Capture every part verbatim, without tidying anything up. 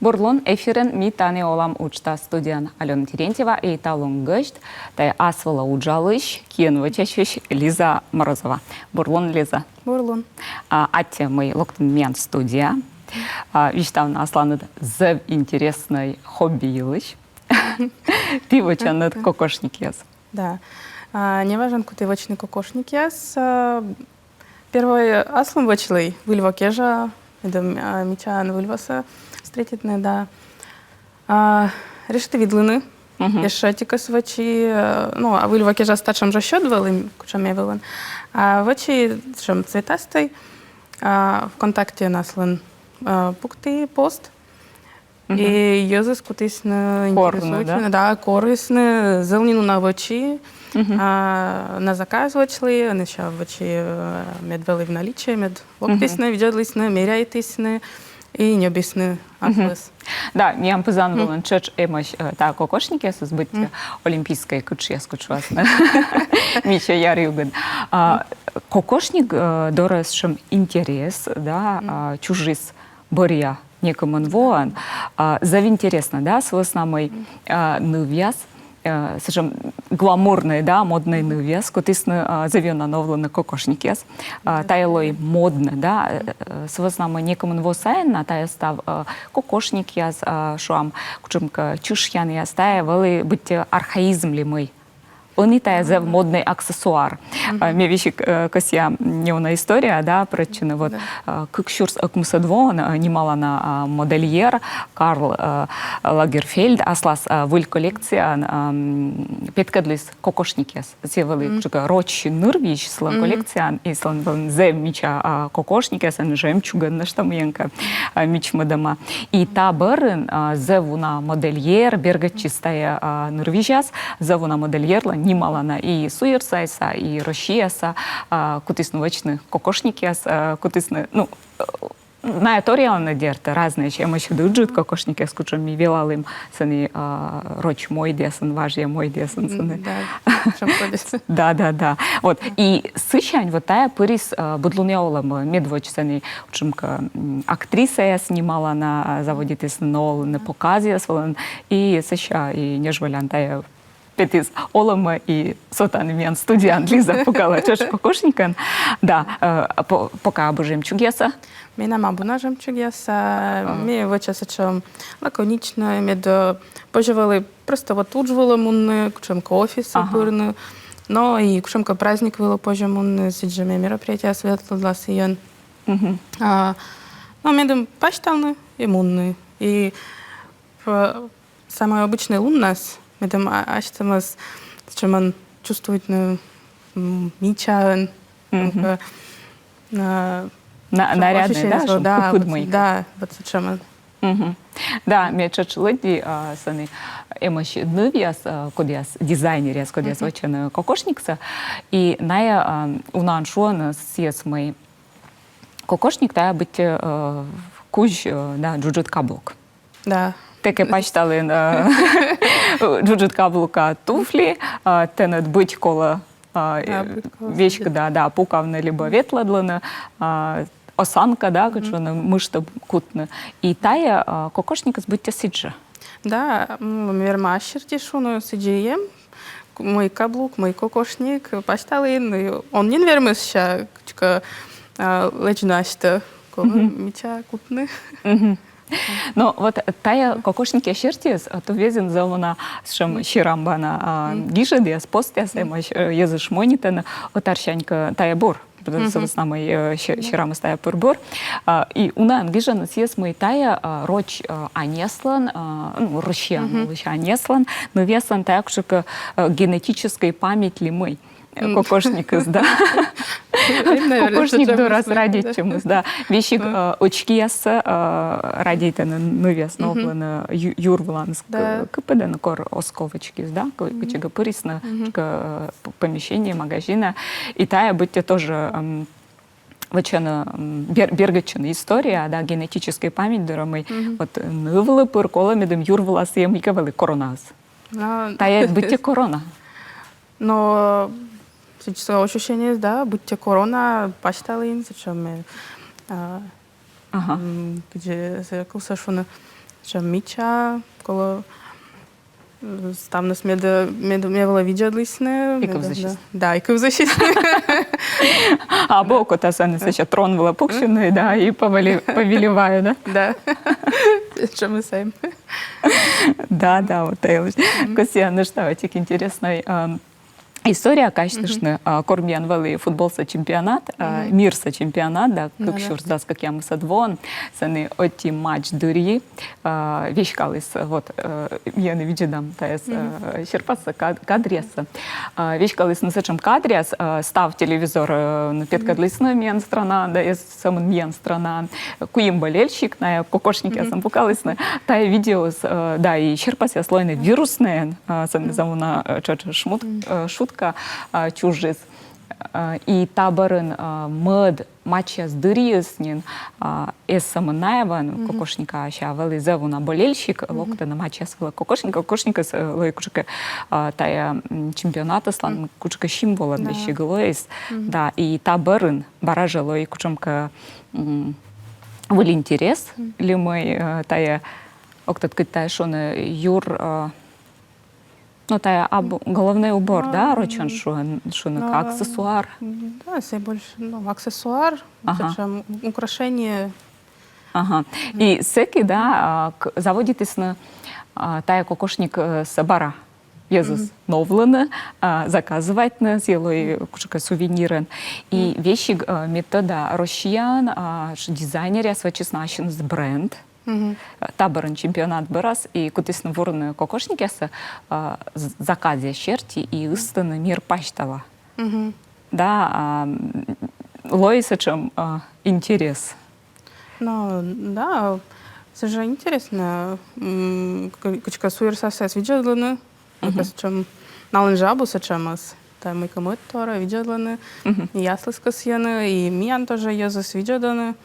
Бур лун, эфирын «Ми тані олам» уджтас, студияын Алёна Терентьева и талун гӧсьт — тайӧ ас вылӧ уджалысь, киӧн вӧчасьысь Лиза Морозова. Бур лун, Лиза. Бур лун. А, аттьӧ, мый локтін миян студияӧ. А, висьтавны асланыд зэв интереснӧй хобби йылысь. Ті вӧчанныд кокошникъяс. Да. А, неважӧн куті вӧчны кокошникъяс, а, первой аслым вӧчлі Выль во кежлӧ, медым, а, мичаӧн Выль восӧ встретитны, да. А, решиті видлыны. Мгм. Ещӧ ӧтикӧс вӧчи, э, ну, а Выль во кежлас татшӧм жӧ сьӧд вӧлі, кутшӧм ме вылын. А вӧчи татшӧм цветастӧй, а, ВКонтакте аслым, э, пукті пост. Мгм. И йӧзыс кутісны... Корны, да? Интересуйтчыны, да, корисны, зэв нин уна вӧчи. Мгм. А, на заказ вӧчлі, ӧні сэсся вӧчи, э, мед вӧлі в наличии, мед локтісны, видзӧдлісны, меряйтісны и ньӧбисны аслыс. Да, миян пызан вылын тшӧтш эмӧсь, э, тайӧ кокошникъясыс, быттьӧ олимпийскӧй кытшъяс, кутшӧмӧсь на. Мича яр югыд. А, кокошник, э, дорас сэтшӧм интерес, да, а, чужис бӧръя некымын воӧн. А, зэв интереснӧ, да, сы вӧсна мый, а, нывъяс, э, сэтшӧм гламурнӧй, да, моднӧй нывъяс кутісны, а, зэв ёна новлыны кокошникъяс. А, тайӧ лои моднӧ, да, э, э, сы вӧсна мый некымын во сайын на тайӧ став, э, кокошникъяс, а, шуам, кутшӧмкӧ чышъянъяс, тайӧ вӧлі быттьӧ архаизм ли мый. Ӧні тайӧ зэв моднӧй аксессуар. А, ме весиг, э, кӧсъя, м, неуна история, да, пырӧдчыны. Вот, а, кык сюрс ӧкмысӧд воын, а, нималана, а, модельер Карл, а, Лагерфельд аслас, а, выль коллекцияын, а, м, петкӧдліс кокошникъяс. Сійӧ вӧлі кутшӧмкӧ роч нырвизь сылӧн коллекцияын, и сылӧн вӧлі зэв мича, а, кокошникъяс, ӧні жемчугӧн, нӧшта мыйӧнкӧ, а, мичмӧдӧма. И та бӧрын, а, зэв уна модельер бергӧдчис тайӧ, а, нырвизяс, зэв уна модельерлӧн нималана и суйӧрсайса, и Россияса, а, кутісны вӧчны кокошникъяс, а, кутісны, ну, э, найӧ торъялӧны, дерт, разнӧйӧсь, эмӧсь ыджыд кокошникъяс, кутшӧм ми велалім, сэні, а, роч мойдъясӧн, важъя мойдъясӧн сэні. М, да, кутшӧм ходит. Да, да, да. Вот. И сысянь вот тайӧ пырис, а, быдлунъя олӧмӧ, медводз сэні кутшӧмкӧ, м, актрисаяс нималана, а, заводитісны новлыны показъяс вылын, и сэсся и ньӧжйӧ вӧлі тайӧ петіс олӧмӧ, и со тані миян студияын Лиза пукалӧ тшӧтш кокошникӧн. Да, э, по-, пока абу жемчугъяса. Менам абу на жемчугъяса, ме вӧча сэтшӧм лаконичнӧй, мед, э, позьӧ вӧлі просто вот удж вылӧ мунны, кутшӧмкӧ офисӧ пырны, но и кутшӧмкӧ праздник вылӧ позьӧ мунны, сідзжӧ ме мероприятиеяс ветлӧдла сійӧн. А, но медым пасьтавны и мунны. И п-, самой обычнӧй луннас медым а-, асьтӧмӧс сэтшӧмӧн чувствуйтны, м, мичаӧн, э, на-, наряднӧй, да, ощущение, что, да, вот, да, вот сэтшӧмӧн. Да, ме тшӧтш лыдди, а, сэні эмӧсь нывъяс, а, кодъяс, дизайнеръяс, кодъяс вӧчӧны кокошниксӧ, и найӧ, а, унаӧн шуӧны сійӧс, мый кокошник — тайӧ быттьӧ, э, кузь, э, да, джуджыд каблук. Да. Тэ кӧ пасьталін, э, джуджыд каблука туфли, э, тэныд быть колӧ, э, веськыда, да, пукавны либӧ ветлӧдлыны, э, осанка, да, кутшӧм мыштӧ кутны. И тайӧ, э, кокошникыс быттьӧ сідзжӧ. Да, м, верма ас серти шуны, сідзи эм. Мый каблук, мый кокошник, пасьталін, и он нин вермы сэсся кутшӧмкӧ, а, лэдзны асьтӧ, колӧ мича кутны. Но вот тайӧ кокошникъяс сертиыс, а, ті везын зэв уна сэтшӧм серам бана, а, гижӧдъяс, постъяс эмӧсь, э, йӧзыс шмонитӧны, ӧтарсянь кӧ тайӧ бур. Сы вӧсна мый, э, се-, серамыс тайӧ пыр бур. А, и унаӧн гижӧны сійӧс, мый тайӧ, а, роч, а, аньяслӧн, а, ну, Россияын олысь аньяслӧн, нывъяслӧн тайӧ кутшӧмкӧ, э, генетическӧй память ли мый. Э, кокошникыс, да. Кокошник дорас радейтчӧмыс, да. Весиг, э, очкияссӧ, э, радейтӧны нывъяс, новлӧны ю-, юр выланыс кыпӧдӧны, кор оз ков очкиыс, да, кӧ-, кытчӧкӧ пырисны, кутшӧмкӧ, э, п-, помещение, магазинӧ. И тайӧ быттьӧ тоже, м, вӧчӧны, м, бер-, бергӧдчӧны история, да, генетическӧй память дорӧ, мый вот нывлы пыр колӧ, медым юр вылас эм ик вӧлі коронаыс. Тайӧ быттьӧ корона. Но сідз ощущение, да, быттьӧ корона, пасьталін сэтшӧм, э, а, ага, м, кыдзи сійӧ кылсӧ шуны, сэтшӧм мича, колӧ, э, ставныс мед, мед, ме вылӧ видзӧдлісны. И кывзысисны. Да, и кывзысисны. А бо окота сэні сэтшӧм трон вылӧ пуксьыны, да, и повелеваю, да? Да. Сэтшӧмыс эм. Да, да, вот это. Кӧсъя нӧшта ӧтик интереснӧй, эм, история казьтыштны. А, кор миян вӧлі футболса чемпионат, а, мирса чемпионат, да, кык сюрс дас кӧкъямысӧд воын, сэні ӧти матч дырйи, а, веськаліс, вот, э, миян видзӧдам тайӧс, э, серпассӧ, кад-, кадръяссӧ. А, веськалісны сэтшӧм кадръяс, а, став телевизор, э, ну, петкӧдлісны миян странаын, да, эз сӧмын миян странаын. Куим болельщик, найӧ кокошникъясӧн пукалісны. Тайӧ видеос, э, да, и серпасъяс лоины вируснӧйӧн, э, сэні зэв уна, э, тшӧтш шмут-, э, шутка, э, чужис. Э, и та бӧрын, э, мӧд матчъяс дырйиыс нин, э, эз сӧмын найӧ вӧвны, кокошникъяс, а вӧлі зэв уна болельщик, локтӧны матчъяс вылӧ кокошник, кокошникыс, э, лои кутшӧмкӧ, э, тайӧ, м, чемпионатыслӧн кутшӧмкӧ символӧн весиг лоис. Да, и та бӧрын бара жӧ лои кутшӧмкӧ, м, выль интерес ли мый, э, тайӧ, ог тӧд, кыдз тайӧ шуны, юр, э, ну, тайӧ аб-, головной убор, да, рочӧн шуны, шуны, аксессуар. Да, сійӧ больше, ну, аксессуар, сэтшӧм украшение. Ага. И сэки, да, а, к-, заводитісны, а, тайӧ кокошник, э, сійӧс бара йӧзыс новлыны, а, заказывайтны, сійӧ лои кутшӧмкӧ сувенирӧн. И весиг, э, ме тӧда, Россияын, а, ш-, дизайнеръяс вӧчисны ассьыныс бренд. Э, та бӧрын чемпионат бӧрас, и кутісны вурны кокошникъяссӧ, а, з-, заказъяс серти и ыстыны мир пасьтала. Да, а, м, лои сэтшӧм, а, интерес. Ну, да, сійӧ жӧ интереснӧ, м, кы-, кыдзкӧ суйӧрсасьыс видзӧдлыны, кыдз сэтшӧм, налӧн жӧ абу сэтшӧмыс, да, мыйкӧ мӧдтор видзӧдлыны, и аслыс кӧсйӧны, и миян тоже йӧзыс видзӧдӧны.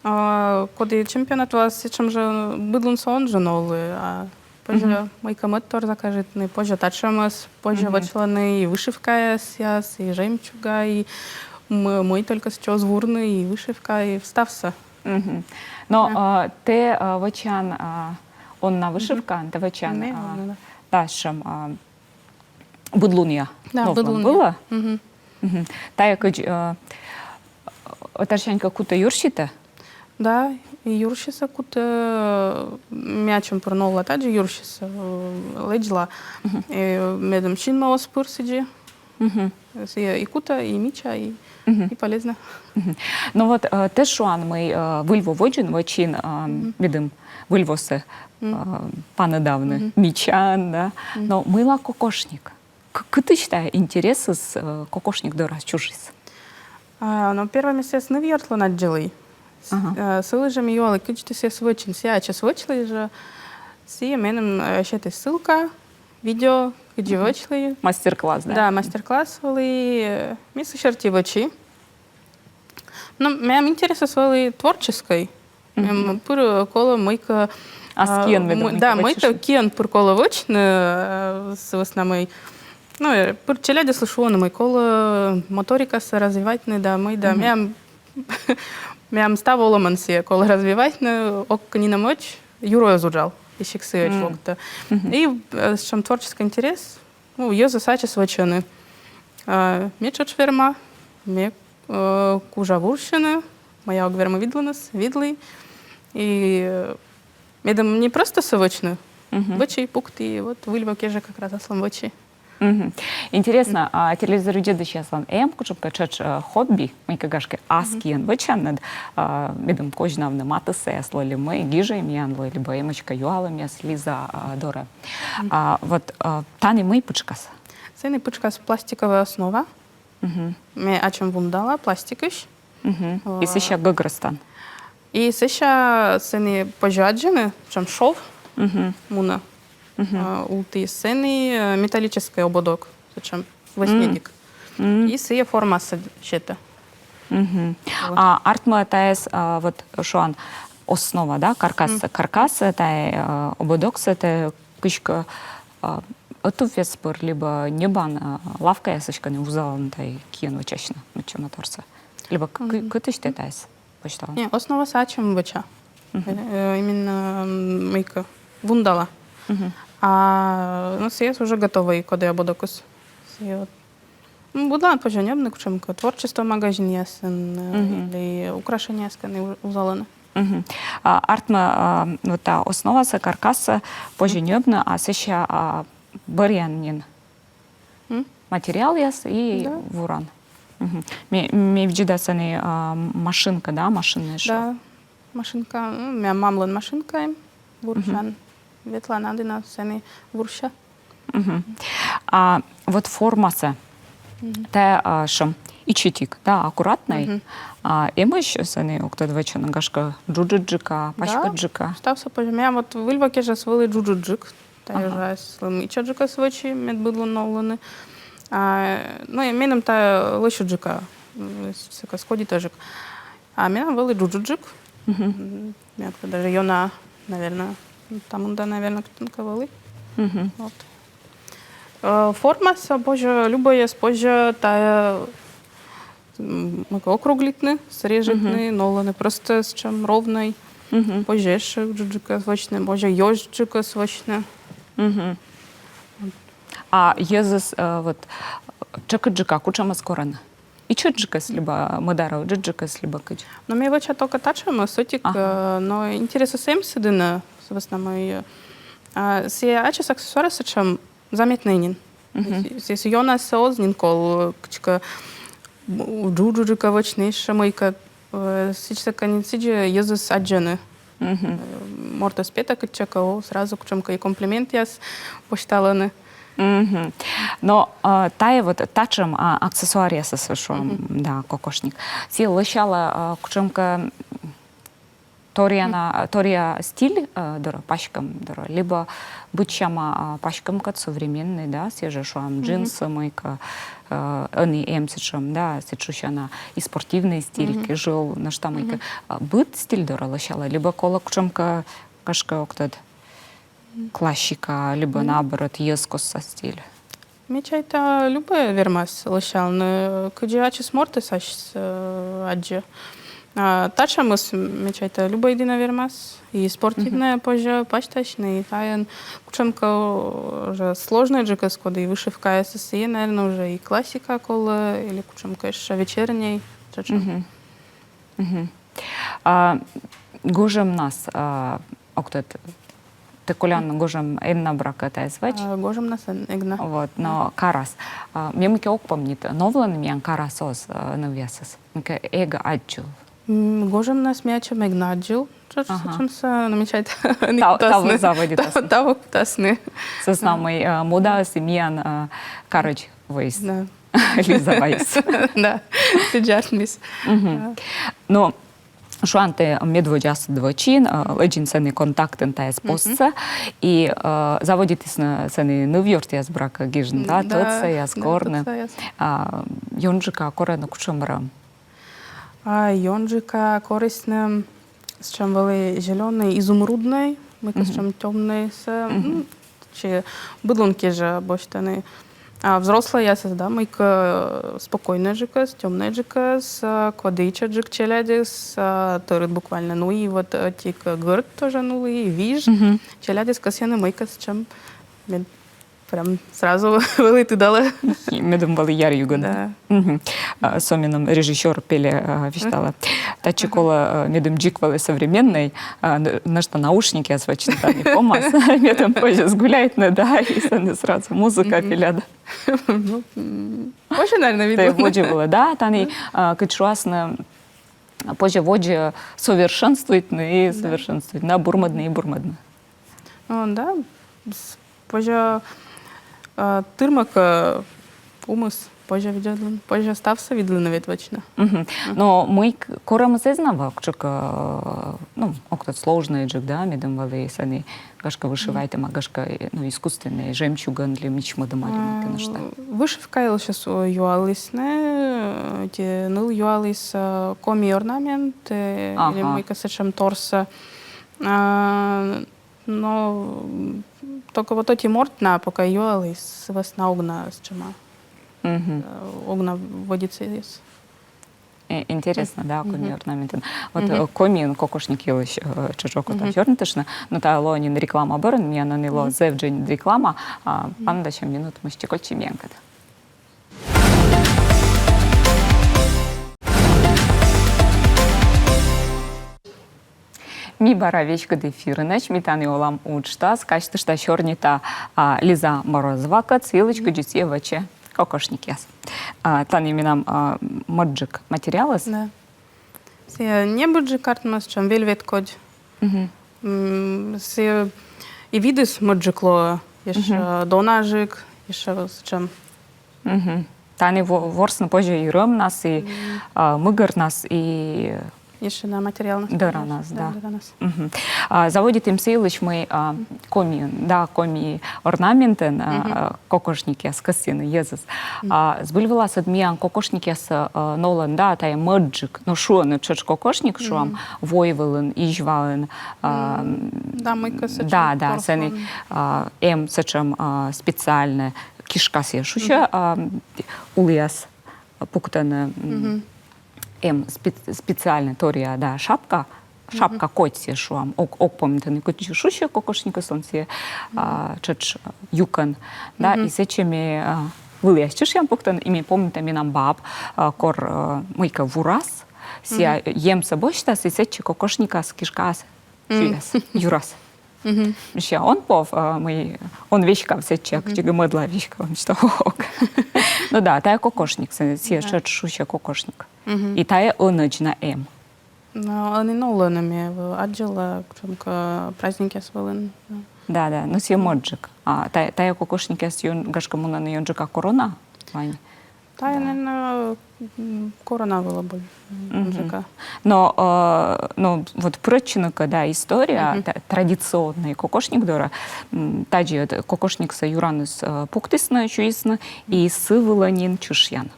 А, коді чемпионат вылас сэтшӧм жӧ быд лунсӧ он жӧ новлы, а позьӧ мыйкӧ мӧдтор закажитны, позьӧ татшӧмыс, позьӧ вӧчлыны и вышивкаясъяс, и жемчуга, и м-, мый только сэтчӧ оз вурны, и вышивка, и ставсӧ. Но, а, тэ, а, вӧчан, а, он на вышивкаӧн, тэ вӧчан, а, да, сэтшӧм, а, быд лунъя. Да, быд лунъя. Было? Тайӧ кыдз, а, ӧтарсянь кӧ кутӧ, юрситӧ? Да, и юрсисӧ кутӧ, ме ачым пыр новла тадзи юрсисӧ, э, лэдзла. Э, медым синмӧ оз пыр сідзи. Сійӧ и кутӧ, и мича, и, и полезно. Ну вот, э, тэ шуан, мый, э, Выль во водзын вӧчин, э, медым Выль восӧ, э, паныдавны мичаӧн, да. Но мыйла кокошник? К-, кытысь тайӧ интересыс, э, кокошник дорас чужис? А, ну, первой ме сійӧс ныв ёртлӧн аддзылі. С-, э, сылы жӧ ме юалі, кыдз тэ сійӧс вӧчин. Сійӧ ачыс вӧчліс жӧ. Сійӧ меным, э, сетіс ссылка, видео, кыдзи вӧчлі. Мастер-класс, да? Да, мастер-класс вӧлі, э, ме сы серти вӧчи. Ну, менам интересыс вӧлі творческӧй. Меным пыр колӧ мыйкӧ, ас киӧн, а, медым мый-, да, мыйкӧ вӧчны. Мыйкӧ киӧн пыр колӧ вӧчны, э, сы вӧсна мый. Ну, э, пыр челядьыслы шуӧны, мый колӧ моторикасӧ развивайтны, да, мый, да. Менам, менам став олӧмӧн сійӧ колӧ развивайтны, ог кӧ нинӧм вӧч, юрӧй оз уджав, весиг сійӧ локтӧ. И, э, сэтшӧм творческӧй интерес, ну, йӧзыс ачыс вӧчӧны. А, ме тшӧтш верма, ме, э, кужа вурсьыны, мый ог вермы видлыныс, видлі. И, э, медым не просто сійӧс вӧчны, вӧчи, пукті, вот Выль во кежӧ как раз аслым вӧчи. Интереснӧ, а телевизор видзӧдысьяслӧн эм кутшӧмкӧ тшӧтш, э, хобби, мыйкӧ, гашкӧ, ас киӧн вӧчанныд, а, медым козьнавны матыссаяс лоӧ ли мый, гижӧй миянлы, либӧ эмӧсь кӧ юалӧмъяс Лиза, а, дорӧ. А вот, а, тані мый пытшкас? Сэні пытшкас пластиковая основа. Ме ачым вундала пластикысь. И сэсся гӧгрӧстан. И сэсся сэні позьӧ аддзыны, сэтшӧм шов мунӧ. А, улті сэні, э, металлическӧй ободок, сэтшӧм вӧсньӧдик. И сійӧ формасӧ сетӧ. А артмӧ тайӧс, а, вот шуан, основа, да, каркас, каркас, тайӧ, э, ободоксӧ тэ кыськӧ, а, ӧтувъяс пыр либӧ ньӧбан, а, лавкаясысь кӧ нин вузалан тайӧ киӧн вӧчасьны, мыччӧм моторсӧ. Либӧ к-, к-, кытысь тэ тайӧс пӧчталан? Не, основасӧ ачым вӧча. Э, именно, м, мыйкӧ, вундала. А, ну, сійӧс уже готовӧй кодъяс бӧръяс. Сійӧ вот. М, быдлаын позьӧ ньӧбны кутшӧмкӧ творчество магазинъясын, э, или украшениеяскӧд и у-, вузалӧны. А, артмӧ, а, вот тайӧ основасӧ, каркассӧ позьӧ ньӧбны, а сэсся, а, бӧръян нин материалъяс и вуран. Ме, ме видзӧда, сэні, а, машинка, да, машиннӧй шуӧ? Да, машинка, м, миян мамлӧн машинка эм, вурсян. Ветла на дінӧ, сэні вурся. А вот формасӧ. Тайӧ, а, сэтшӧм ичӧтик, да, аккуратнӧй. А эмӧсь сэні, ог тӧд, вӧчӧны, гашкӧ, джуджыдджыка, паськыдджыка? Ставсӧ позьӧ. Миян вот выль во кежас вӧлі джуджыдджык. Тайӧ жӧ аслым ичӧтджыкӧс вӧчи, мед быд лун новлыны. А, ну, и меным тайӧ лӧсьыдджыка, м, сійӧ кӧ сходитӧджык. А менам вӧлі джуджыдджык. М, мед кӧ даже ёна, наверно, та мында, наверно, кытчӧкӧ вӧлі. Вот. Э, формасӧ позьӧ, любӧйӧс позьӧ, тайӧ, м, мыйкӧ округлитны, срежитны, новлыны просто сэтшӧм ровнӧй. Позьӧ ещӧ джуджыдджыкӧс вӧчны, позьӧ ёнджыдджыкӧс вӧчны. А йӧзыс, э, вот, тшӧкыдджыка кутшӧмӧс корӧны? Ичӧтджыкӧс либӧ мӧдарӧ ыджыдджыкӧс либӧ кыдз? Но ме вӧча только татшӧмӧс, ӧтик, э, но интересыс эм сы дінӧ, сы вӧсна мый, э, а, сійӧ ачыс аксессуарыс сэтшӧм заметнӧй нин. Сійӧс ёнасӧ оз нин кол, э, кыдзкӧ, м, джуджыдджыка вӧчны, ещӧ мыйкӧ, э, сідзсӧ кӧ нин сідзи йӧзыс аддзӧны. Э, мортыс петӧ кытчӧкӧ, о, сразу кутшӧмкӧ и комплиментъяс босьталӧны. Но, а, тайӧ вот татшӧм, а, аксессуаръясыс, шуам, да, кокошник. Сійӧ лӧсялӧ, а, кутшӧмкӧ торъя на, торъя стиль, а, дорӧ, паськӧм дорӧ, либӧ быдсяма, а, паськӧмкӧд, современнӧй, да, сійӧ жӧ, шуам, джинсы, мыйкӧ, а, ӧні эм сэтшӧм, да, сэтшӧм шусяна и спортивнӧй стиль, кежуал, нӧшта мыйкӧ. А, быд стиль дорӧ лӧсялӧ, либӧ колӧ кутшӧмкӧ, гашкӧ, ог тӧд, классика, либӧ, наоборот, йӧзкостса стиль? Ме чайта, любӧй вермас лӧсялны, кыдзи ачыс мортыс асьсӧ, э, аддзӧ. А татшӧмыс, ме чайта, любӧй дінӧ вермас. И спортивнӧй позьӧ пасьтасьны, и тайӧн кутшӧмкӧ уже сложнӧйджыкӧс, коді вышивкаясыс, и, наверно, уже и классика колӧ, или кутшӧмкӧ ещӧ вечернӧй, татшӧм. А гожӧмнас, а, ог тӧд, тэ колян гожӧм эн на, буракӧ, тайӧс вӧч? А, гожӧмнас эн, эг на. Вот, но карас. А, ме мыйкӧ ог помнит, новлӧны миян карас оз, а, нывъясыс. Мыйкӧ эг аддзыв. М, гожӧмнас ме ачым эг на аддзыв. Чё-, чё-, чё-, но ме чайта, ӧні кутасны. Таво заводитасны. Таво кутасны. Сы вӧсна мый, а, модаыс и миян, а, карӧдз воис. Да. Лиза вайис. Да, сідз артмис. Но шуан, тэ медводдзасӧ вӧчин, э, лэдзин сэні Контактын тайӧс постсӧ, и, э, заводитісны сэні нывъёртъяс, буракӧ, гижны, да, тӧдсаяс, корны. А ёнджыка корӧны кутшӧм рӧм? А ёнджыка корисны сэтшӧм вӧлі зелёнӧй, изумруднӧй, мыйкӧ сэтшӧм тёмнӧйсӧ. М, чи быд лун кежӧ босьтӧны. А взрослӧйясыс, да, мыйкӧ спокойнӧйджыкӧс, тёмнӧйджыкӧс, а, коді ичӧтджык челядьыс, а, тӧрыт буквально. Ну и вот, э, ӧтик гӧрд тоже, ну и виж. Челядьыс кӧсйӧны мыйкӧ сэтшӧм, мед прям сразу вӧлі тыдалӧ. Медым вӧлі яръюгӧн. Да. А, со меным режиссёр пельӧ, а, висьталӧ. Татчӧ колӧ, а, медым дзик вӧлі современнӧй, а, н-, нӧшта наушникъяс вӧчны тані помас. Медым позьӧ гуляйтны, да, и сэні сразу музыка пеляд. Ну, м, позьӧ, наверно, видлыны. Позьӧ вӧлі, да, тані, а, кыдз шуасны, позьӧ водзӧ совершенствуйтны и совершенствуйтны, да, бурмӧдны и бурмӧдны. Ну, да, с-, позьӧ, а, тырмӧ кӧ, э, умыс, позьӧ видзӧдлыны, позьӧ ставсӧ видлыны ведь вӧчны. Но мый к-, корӧмыс эз на вӧв кутшӧмкӧ, э, ну, ог тӧд, сложнӧйджык, да, медым вӧлі сэні, гашкӧ, вышивайтӧма, гашкӧ, э, ну, искусственнӧй, жемчугӧн ли мичмӧдӧма ли мыйкӧ нӧшта. Вышивкаыс сейчас, о, юалісны, э, ті ныл юаліс, э, коми орнамент, э, или мыйкӧ сэтшӧм торсӧ. А, но, м, только вот ӧти морт на пока юаліс, сы вӧсна ог на сэтшӧма. Э, ог на вӧдитчис. Э, интересно, да, коми орнаментын. Вот, э, комиын кокошник йылысь, э, чуть-чуть окота сёрнитыштны, но тая лоӧ нин реклама бӧрын, миян ӧні лоӧ зэв дженьыд реклама, а, паныдасям минут мысти кольччӧй миянкӧд. Ми бара веськыд эфирынӧсь, ми тані олам уджтас, казьтышта, сёрнита, а, Лиза Морозовакӧд сы йылысь, кыдзи сійӧ вӧчӧ кокошникъяс. А, тані менам, а, мӧдджык материалыс. Да. Сійӧ небыдджык артмӧ, сэтшӧм вельвет кодь. Мгм. М, сійӧ и видыс мӧдджык лоӧ, ещӧ донаджык, ещӧ сэтшӧм. Мгм. Тані во-, ворсны позьӧ и рӧмнас, и, а, мыгӧрнас, и... Ещӧ, да, материалнас. Дӧранас, да. Дӧранас. Мгм. А, заводитім сы йылысь, мый, а, комиын, да, коми орнаментын, а, кокошникъяс кӧсйӧны йӧзыс. А, збыль вылас ӧд миян кокошникъяс, а, нолӧны, да, тая мӧдджык, но шуӧны тшӧтш кокошник, шуам, войвылын, изьваын, а, да, мыйкӧ сэтшӧм, да, да, корсьӧны, а, эм сэтшӧм, а, специальнӧй кишка сійӧ шусьӧ, а, улыс пуктӧны, м, эм спе-, специальнӧй торъя, да, шапка, шапка кодь сійӧ, шуам, ог, ог помнитӧй, кыдзи шусьӧ кокошникыс, он сійӧ, а, тшӧтш юкӧн, да, и сэтчӧ ме, а, вылыс чышъям пуктӧны, и ме помнита, менам баб, а, кор, а, мыйкӧ вурас, сійӧ эмсӧ босьтас, и сэтчӧ кокошникас кишкаас сюяс, юрас. Мися, он пов, а, мый он веськав сэтчӧ, кыдзи мӧдлаӧ веськав, мися, ок. Ну да, тая кокошник, сэ-, сійӧ тшӧтш шусьӧ кокошник. И тая ӧнӧдз на эм. Но ӧні нолӧны, ме аддзыла, кутшӧмкӧ праздникъяс вылын. Да, да, но сійӧ мӧдджык. А тая, тая кокошникъяс, гашкӧ, мунӧны ёнджыка корона вылӧ. Тая, наверно, м, корона вылӧ больше, мгм, музыка. Но, э, но вот пырӧдчыны кӧ, да, история, та-, традиционнӧй кокошник дорӧ, м, тадзи ӧд кокошниксӧ юраныс, э, пуктісны, сюйисны, и сы вылӧ нин чышъян.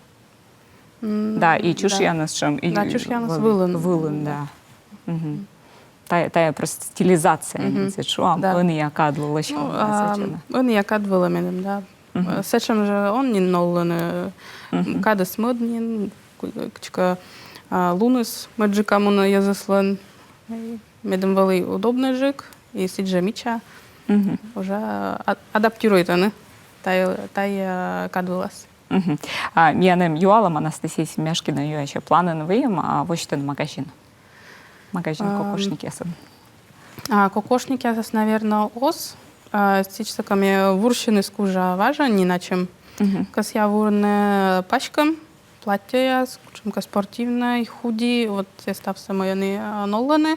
М, да, и чышъяныс сэтшӧм, и... Да, чышъяныс выл-, вылын. Вылын, да. Мгм. Тая, тая просто стилизация, мгм, нин сэтшӧм, да, ӧнія кад вылӧ. Ну, а, ӧнія кад вылӧ меным, да. Мгм. Э, сэтшӧм жӧ он нин нолӧны, э, мгм, кадыс мӧд нин, ку-, кутшӧмкӧ, а, луныс мӧдджыка мунӧ йӧзыслӧн. Э, медым вӧлі удобнӧйджык, и сідзжӧ мича. Мгм. Уже а-, адаптируйтӧны тая, тая кад вылас. Мгм. А, миян эм юалӧм, Анастасия Семяшкина юасьӧ, планын выйым, а, восьтыны магазин. Магазин, ам, кокошникъясӧн. А, кокошникъясӧс, наверно, оз. А, сідзсӧ кӧ ме вурсьыны кужа важӧн нин ачым. Мгм. Кӧсъя вурны паськӧм, платьеяс, кутшӧмкӧ спортивнӧй, худи, вот сійӧ ставсӧ, мый ӧні, а, нолӧны.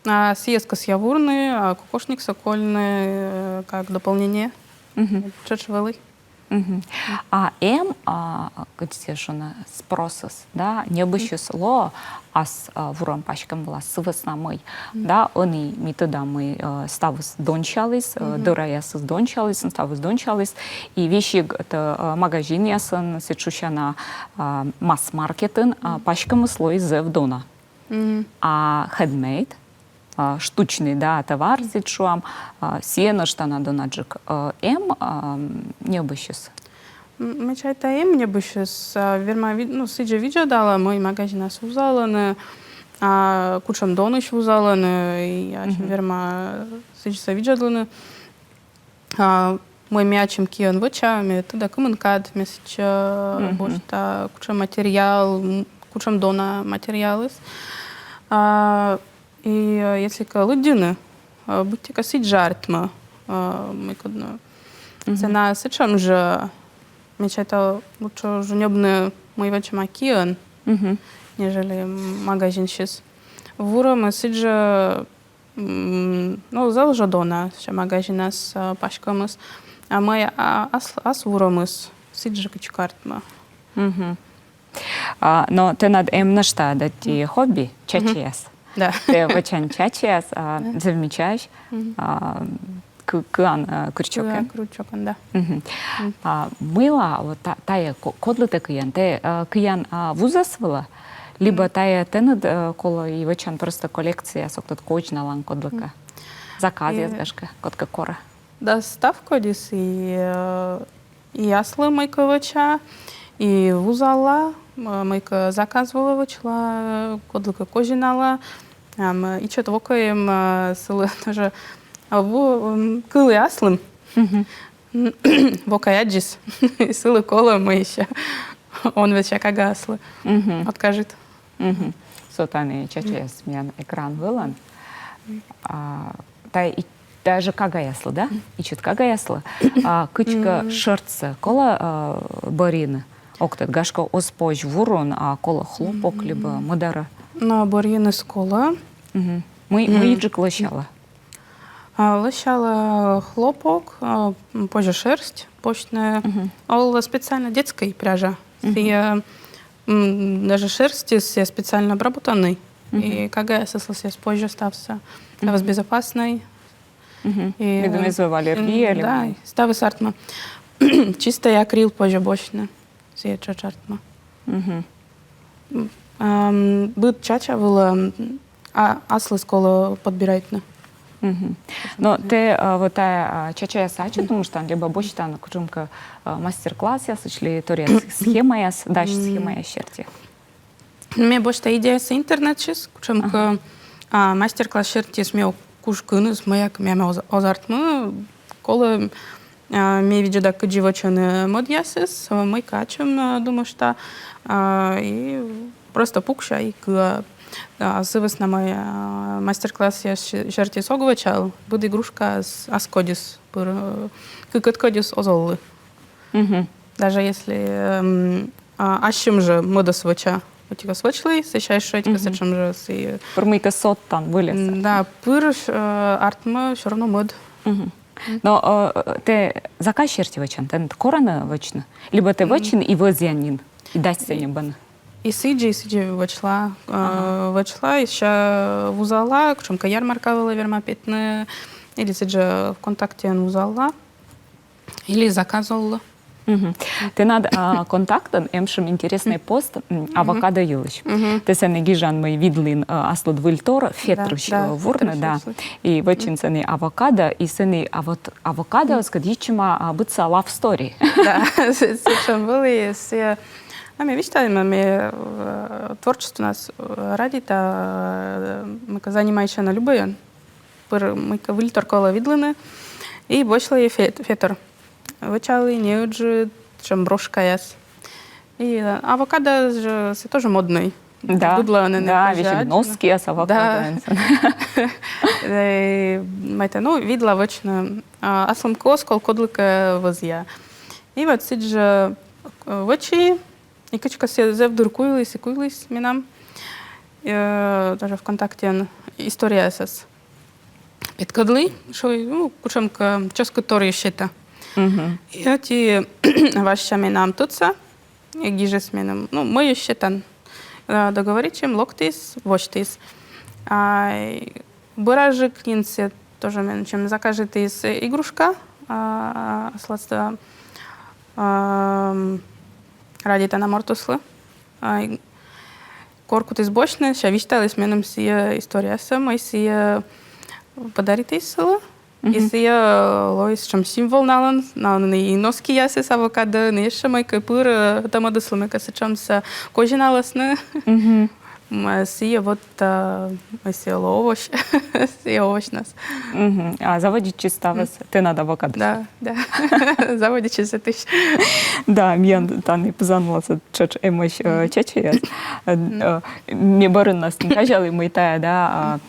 А, сійӧс кӧсъя вурны, а, кокошниксӧ кольны, э, как дополнение. Мгм. Тшӧтш вӧлі. Мгм. А эм, а, кыдзи шуны, спросыс, да, небысьыс лоӧ ас, а, вурӧм паськӧм вылас, сы вӧсна мый, да, ӧні ми тӧдам, мый, э, ставыс донсяліс, э, дӧраясыс донсяліс, ставыс донсяліс, и весиг тӧ, э, магазинъясын, сэтшӧм шусяна, а, масс-маркетын, а, паськӧмыс лои зэв дона. Мгм. А хендмейд, а, штучнӧй, да, товар, сідз шуам, а, сійӧ нӧшта на донаджык, э, эм, а, небысьыс. М, ме чайта, эм небысьыс, а, верма ви-, ну, сідзжӧ видзӧдала, мый магазинас вузалӧны, а, кутшӧм донысь вузалӧны, и ачым верма сідзсӧ видзӧдлыны. А, мый ме ачым киӧн вӧча, ме тӧда, кымын кад ме сэтчӧ босьта, кутшӧм материал, м, кутшӧм дона материалыс. А, и, э, если кӧ лыддьыны, э, быттьӧкӧ сідз жӧ артмӧ, э, мыйкӧ, но. Цена сэтшӧм жӧ, ме чайта, лучше уже ньӧбны, мый вӧчӧма киӧн, нежели магазинсьыс. Вурӧмыс сідз жӧ М, ну, зэв жӧ дона сэтшӧм магазинас, а, паськӧмыс. А мый, а, ас, ас вурӧмыс сідз жӧ кыдзкӧ артмӧ. Мгм. А, но тэнад эм нӧшта ӧд ті хобби, чачаяс. Да. Тэ вӧчан чачаяс, а, зэв мичаӧсь, а, кы-, кыан, а, крючокӧн. Кыан крючокӧн, да. Мгм. А мыйла вот та-, тая ко-, кодлы тэ кыян? Тэ, а, кыян, а, вузӧс вылӧ? Либӧ тая тэныд, э, колӧ и вӧчан просто коллекцияяс, ог тӧд, козьналан кодлыкӧ. Заказъяс, гашкӧ, кодкӧ корӧ. Да, став кодьыс и, э, и аслым мыйкӧ вӧча, и вузала, М, мыйкӧ заказ вылӧ вӧчла, кодлыкӧ козинала. Ам, ичӧт вокӧй эм, а, сылы тоже, а, ву-, м, кылі аслым. Вокӧй аддзис. Сылы колӧ, мый ещё. Он вӧча кага аслы. Откажет. Со тані чачаяс миян экран вылын. А, тайӧ и-, даже кагаяслы, да? Ичӧт кагаяслы. А, кыдзкӧ шӧртсӧ колӧ, а, бӧрйыны. Ог тӧд, гашкӧ, оз позь вурун, а колӧ хлопок либӧ мӧдарӧ. Но бӧрйыныс колӧ. Мый, мыйджык лӧсялӧ? А, лӧсялӧ хлопок, а, м, позьӧ шерсть босьтны. Олӧ специально детскӧй пряжа. Сійӧ, м, даже шерстьыс сійӧ специально обработанный. И кагаясыслы сійӧ позьӧ ставсӧ. Ставыс безопасный. И, медым эз вӧв аллергия, м, да, ставыс артмӧ. Чистый акрил позьӧ босьтны. Сійӧ тшӧтш артмӧ. М, ам, быд чача вылӧ, м, а, аслыс колӧ подбирайтны. Но тэ, а, вот, а, а, чачаяс ачыд думыштан, либӧ босьтан кутшӧмкӧ, а, мастер-классъясысь ли торъяс схемаяс, дась схемаяс серти? Ме босьта идеясӧ интернетысь, кутшӧмкӧ, а, мастер-класс серти ме ог куж кыныс, мыйкӧ мем оз-, оз артмы, колӧ, а, ме видзӧда, кыдзи вӧчӧны мӧдъясыс, мыйкӧ ачым, а, думышта, а, и просто пукся и кыа. А сы вӧсна мый, а, мастер-классъяс се-, серти ог вӧчал, быд игрушка ас-, ас кодьыс пыр, э, кыкӧд кодьыс оз оллы. Даже если, м, а, ассьым жӧ мӧдӧс вӧча. Ӧтикӧс вӧчлі, сэсся ещё ӧтикӧс сэтшӧм жӧ сійӧ. Пыр мыйкӧ содтан выльӧс. М, да, пыр, э, артмӧ всё равно мӧд. Но, э, тэ заказ серти вӧчан, тэныд корӧны вӧчны? Либӧ тэ вӧчин и вӧзъян нин, и дасьсӧ ньӧбӧны? И сідзи, и сідзи вӧчла, э, вӧчла, и сэсся вузала, кутшӧмкӧ ярмарка вылӧ верма петны, или сідзи ВКонтактеын вузала. Или заказ оллы. Тэнад, а, Контактын эм сэтшӧм интереснӧй пост, м, авокадо йылысь. Тэ сэні гижан, мый видлін, а, аслыд выльтор, фетрысь, э, вурны, да. И вӧчин сэні авокадо, и сэні а вот авокадоыскӧд йитчӧма, а, быдса love story. Да, сэтшӧм вӧлі, сійӧ, а, ме висьтала, ме, э, творчествонас, э, радейта, э, мыйкӧ занимайтча на любӧйӧн. Пыр мыйкӧ выльтор колӧ видлыны. И босьтлі фет-, фетор. Вӧчалі неыджыд сэтшӧм брошкаяс. И, э, авокадо жӧ, сійӧ тоже модный. Да, быдлаын да, весиг носкияс авокадоӧн. Э, мыйкӧ, ну, видла вӧчны. А, аслым кӧ оз кол, кодлыкӧ вӧзъя. И вот сідзи, э, вӧчи, и кыдзкӧ сійӧ зэв дыр куйліс и куйліс менам. Э, даже ВКонтактеын историясас петкӧдлі, шуи, ну, кутшӧмкӧ чӧскыдтор сета. И ӧти Вася менам тӧдса, и гижис меным, ну, мый сетан. Э, договоритчим, локтіс, восьтіс. А, и бӧрынджык нин сійӧ тоже меным чем закажитіс игрушка, а, аслас, а, м, радейтана мортыслы. А, и кор кутіс босьтны, сэсся висьталіс меным сійӧ историясӧ, мый сійӧ подаритіс сылы. И сійӧ лоис сэтшӧм символ налӧн, налӧн и носкиясыс авокадоӧн, и ещё мыйкӧ пыр, э, тӧмӧдыслы мыйкӧ сэтшӧмсӧ козьналасны. М, э, сійӧ вот, э, сійӧ лоӧ овощ, сійӧ овощнас. А заводитчис ставыс тэнад авокадо? Да, да. Заводитчис сэтысь. Да, миян тані пызан вылас тшӧтш эмӧсь, э, чачаяс. Э, э, ме бӧрыннас нин казялі, мый тайӧ, да, а,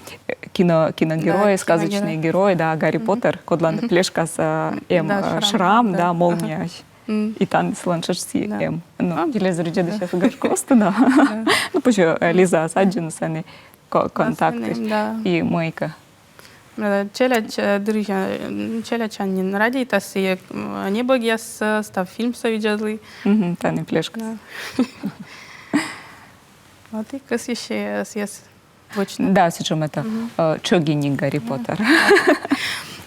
кино, киногерой, да, сказочный герой, да, Гарри Поттер, кодлӧн плешкас, э, эм, да, э, шрам, шрам, да, да, молнияысь. И тані сылӧн тшӧтш сійӧ эм. Ну, телевизор видзӧдысьяслы, гашкӧ, оз тӧд, да. Ну, позьӧ, э, Лизаӧс аддзыны сэні ко-, Контактысь. Да. И мыйкӧ. Э, челядь, э, дырйи, э, челядьсянь нин радейта сійӧ, э, небӧгъяссӧ, став фильмсӧ видзӧдлі. Тані плешкас. Да. Вот и кӧсйи сійӧс вӧчны. Да, сэтшӧм это, э, тшӧгиник Гарри Поттер.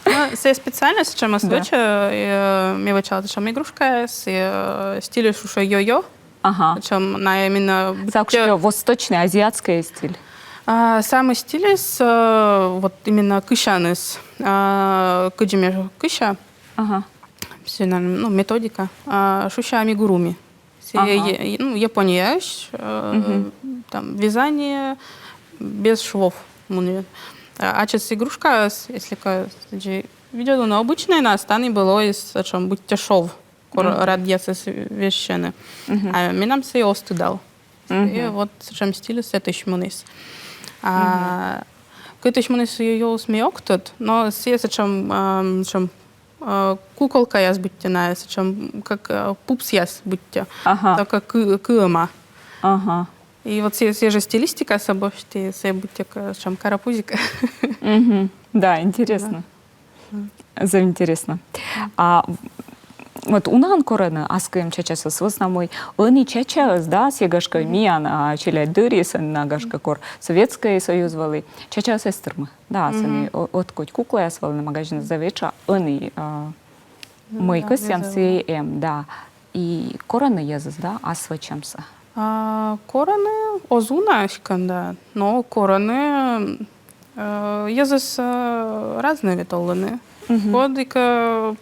Ну, сійӧ специально сэтшӧмӧс вӧчӧ, э, ме вӧчала сэтшӧм игрушка, сійӧ, э, стильыс шусьӧ йо-йо. Ага. Причём на именно... Сійӧ кутшӧмкӧ восточный, азиатскӧй стиль. А, самый стильыс, э, вот именно кысяныс. А, кыдзи ме кыся. Ага. Сійӧ, ну, методика. А, шусьӧ амигуруми. Сійӧ, ну, Японияысь, э, там, вязание без швов, мунӧ. А ачыс игрушкаяс, если кӧ сідзи видзӧдлыны, но обычнӧйнас тані вӧлі сэтшӧм быттьӧ шов, кор радъясыс вежсьӧны. А менам сійӧ оз тыдав. И вот сэтшӧм стильыс сэтысь муніс. А кытысь муніс сійӧ йӧзыс, ме ог тӧд, но сійӧ сэтшӧм, ам, сэтшӧм, а, куколкаяс быттьӧ на, сэтшӧм, как, а, пупсъяс быттьӧ. Ага. Только кы-, кыӧма. Ага. И вот сійӧ, сійӧ жӧ стилистикасӧ босьті, сійӧ быттьӧ к-, сэтшӧм карапузик. Да, интереснӧ. Зэв интереснӧ. А вот унаӧн корӧны ас кыӧм чачасӧ, сы вӧсна мый ӧні чачаыс, да, сійӧ, гашкӧ, миян, а, челядьдырйиыс на, гашкӧ, кор Советскӧй Союз вӧлі, чачаыс эз тырмы. Да, сэні о-, ӧткодь куклаяс вӧліны магазинас, зэв этша, ӧні, а, мый кӧсъян, сійӧ эм, да. И корӧны йӧзыс, да, ас вӧчӧмсӧ? А, корӧны, оз уна эськӧ, да, но корӧны, э, йӧзыс, э, разнӧй ведь олӧны. Коді кӧ,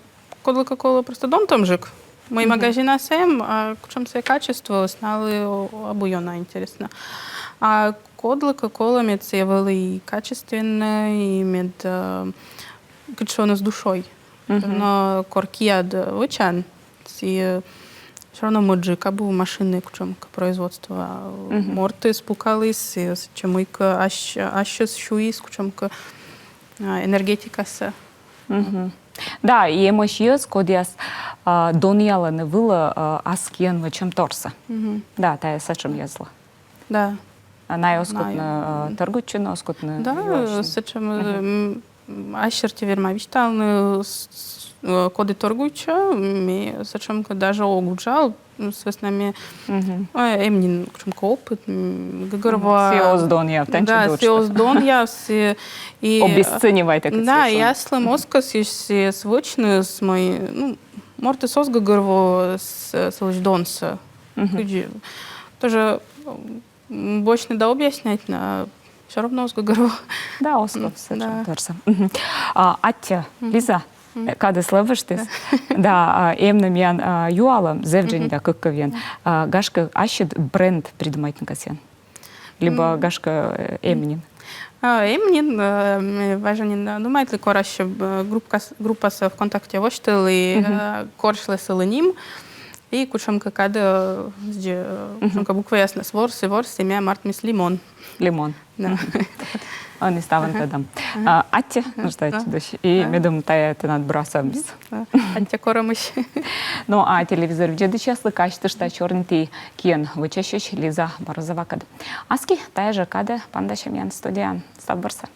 кодлыкӧ колӧ просто донтӧмджык. Мый магазинас эм, а кутшӧм сійӧ качествоыс, налы о-, абу ёна интереснӧ. А кодлыкӧ колӧ, мед сійӧ вӧлі и качественнӧй, и мед, э, кыдз шуӧны, с душой. Но кор киад вӧчан, сійӧ всё равно мӧдджык, абу машиннӧй кутшӧмкӧ производство. Мортыс пукаліс, и сэтчӧ мыйкӧ ась-, ассьыс сюйис кутшӧмкӧ, а, энергетикасӧ. Да, и эмӧсь йӧз, кодъяс, а, донъялӧны вылӧ, а, ас киӧн вӧчӧмторсӧ. Да, тайӧ сэтшӧм йӧзлы. Да. А найӧ оз кутны, а, торгуйтчыны, оз кутны. Да, юасьны. Сэтшӧм, м, ас серти верма висьталны, с-, с-, э, коді торгуйтчӧ, ме сэтшӧмкӧ даже ог уджав, м, сы вӧсна мый, э, эм нин кутшӧмкӧ опыт, м, гӧгӧрвоа. Сійӧ оз донъяв, тэнсьыд уджтӧ. Да, сійӧ оз донъяв, сійӧ, и, э, обесценивайтӧ кӧ. Да, сійӧ, и аслым оз кӧсйы сійӧс вӧчны, сы вӧсна мый, ну, мортыс оз гӧгӧрво с-, сылысь донсӧ. Кыдзи. Тоже, м, босьтны да объяснять на, всё равно оз гӧгӧрво. Да, оз ков сэтшӧмторсӧ. А, аттьӧ, Лиза, э, кадыс лэбыштіс. Да, а, эм на миян, а, юалӧм, зэв дженьыда, кыккывйӧн. А, гашкӧ, ассьыд бренд придумайтны кӧсъян? Либӧ, гашкӧ, э, эм нин? А, эм нин, э, ме важӧн нин, э, думайтлі, кор ассьыд, э, группас-, группасӧ ВКонтакте восьтылі, э, корсьлі сылы ним. И кутшӧмкӧ кадӧ, э, сідзи, э, кутшӧмкӧ букваяснас ворсі, ворсі, и мем артмис Лимон. Лимон. Да. Ӧні ставӧн тӧдам. А, аттьӧ, нужда аттьӧ дось. И медым тайӧ тэнад бура сӧвмис. Аттьӧ корӧмысь. Ну, а телевизор видзӧдысьяслы казьтышта, сёрниті киӧн вӧчасьысь Лиза Морозовакӧд. Аски тайӧ жӧ кадӧ паныдасям миян студияын. Став бурсӧ.